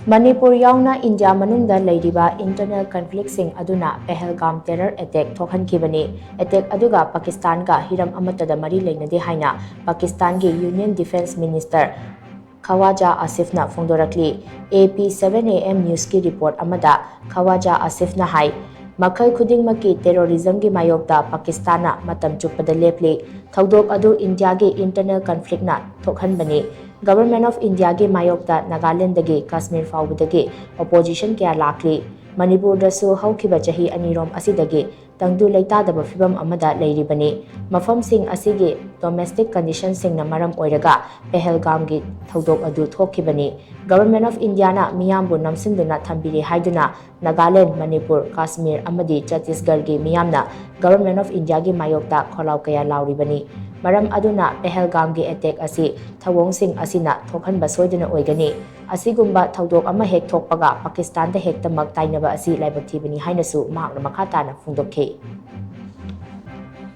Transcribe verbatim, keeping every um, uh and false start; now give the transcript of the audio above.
ꯃꯅꯤꯄꯨꯔ ꯌꯥꯎꯅ ꯏꯟꯗꯤꯌꯥ ꯃꯅꯨꯡꯗ ꯂꯩꯔꯤꯕ internal conflictꯁꯤꯡ ꯑꯗꯨꯅ ꯄꯦꯍꯜꯒꯥꯝ terror attack ꯊꯣꯛꯍꯟꯈꯤꯕꯅꯤ꯫ Attack ꯑꯗꯨꯒ ꯄꯥꯀꯤꯁꯇꯥꯟꯒ ꯍꯤꯔꯝ ꯑꯃꯠꯇꯗ ꯃꯔꯤ ꯂꯩꯅꯗꯦ ꯍꯥꯏꯅ ꯄꯥꯀꯤꯁꯇꯥꯟꯒꯤ Union Defence Minister ꯈꯋꯥꯖꯥ ꯑꯁꯤꯐꯅ ꯐꯣꯡꯗꯣꯔꯛꯂꯤ꯫ AP seven AM Newsꯀꯤ report ꯑꯃꯗ ꯈꯋꯥꯖꯥ ꯑꯁꯤꯐꯅ ꯍꯥꯏ, ꯃꯈꯜ ꯈꯨꯗꯤꯡꯃꯛꯀꯤ terrorismꯒꯤ ꯃꯥꯌꯣꯛꯇ ꯄꯥꯀꯤꯁꯇꯥꯟꯅ ꯃꯇꯝ ꯆꯨꯞꯄꯗ ꯂꯦꯞꯂꯤ꯫ ꯊꯧꯗꯣꯛ ꯑꯗꯨ ꯏꯟꯗꯤꯌꯥꯒꯤ internal conflictꯅ ꯊꯣꯛꯍꯟꯕꯅꯤ꯫ Government of Indiaꯒꯤ ꯃꯥꯌꯣꯛꯇ ꯅꯥꯒꯥꯂꯦꯟꯗꯒꯤ ꯀꯥꯁꯃꯤꯔ ꯐꯥꯎꯕꯗꯒꯤ opposition ꯀꯌꯥ ꯂꯥꯛꯂꯤ꯫ ꯃꯅꯤꯄꯨꯔꯗꯁꯨ ꯍꯧꯈꯤꯕ ꯆꯍꯤ ꯑꯅꯤꯔꯣꯝ ꯑꯁꯤꯗꯒꯤ ꯇꯪꯗꯨ ꯂꯩꯇꯥꯗꯕ ꯐꯤꯚꯝ ꯑꯃꯗ ꯂꯩꯔꯤꯕꯅꯤ꯫ ꯃꯐꯝꯁꯤꯡ ꯑꯁꯤꯒꯤ domestic conditionꯁꯤꯡꯅ ꯃꯔꯝ ꯑꯣꯏꯔꯒ ꯄꯦꯍꯜꯒꯥꯝꯒꯤ ꯊꯧꯗꯣꯛ ꯑꯗꯨ ꯊꯣꯛꯈꯤꯕꯅꯤ꯫ Government of Indiaꯅ ꯃꯤꯌꯥꯝꯕꯨ ꯅꯝꯁꯤꯟꯗꯨꯅ ꯊꯝꯕꯤꯔꯦ ꯍꯥꯏꯗꯨꯅ ꯅꯥꯒꯥꯂꯦꯟ, ꯃꯅꯤꯄꯨꯔ, ꯀꯥꯁꯃꯤꯔ ꯑꯃꯗꯤ ꯆꯠꯇꯤꯁꯒꯔꯒꯤ ꯃꯤꯌꯥꯝꯅ Government of Indiaꯒꯤ ꯃꯥꯌꯣꯛꯇ ꯈꯣꯜꯂꯥꯎ ꯀꯌꯥ ꯂꯥꯎꯔꯤꯕꯅꯤ꯫ ꯃꯔꯝ ꯑꯗꯨꯅ ꯄꯦꯍꯜꯒꯥꯝꯒꯤ attack ꯑꯁꯤ ꯊꯧꯑꯣꯡꯁꯤꯡ ꯑꯁꯤꯅ ꯊꯣꯛꯍꯟꯕ ꯁꯣꯏꯗꯅ ꯑꯣꯏꯒꯅꯤ꯫ ꯑꯁꯤꯒꯨꯝꯕ ꯊꯧꯗꯣꯛ ꯑꯃ ꯍꯦꯛ ꯊꯣꯛꯄꯒ ꯄꯥꯀꯤꯁꯇꯥꯟꯗ ꯍꯦꯛꯇꯃꯛ ꯇꯥꯏꯅꯕ ꯑꯁꯤ ꯂꯥꯏꯕꯛ ꯊꯤꯕꯅꯤ ꯍꯥꯏꯅꯁꯨ ꯃꯍꯥꯛꯅ ꯃꯈꯥ ꯇꯥꯅ ꯐꯣꯡꯗꯣꯛꯈꯤ꯫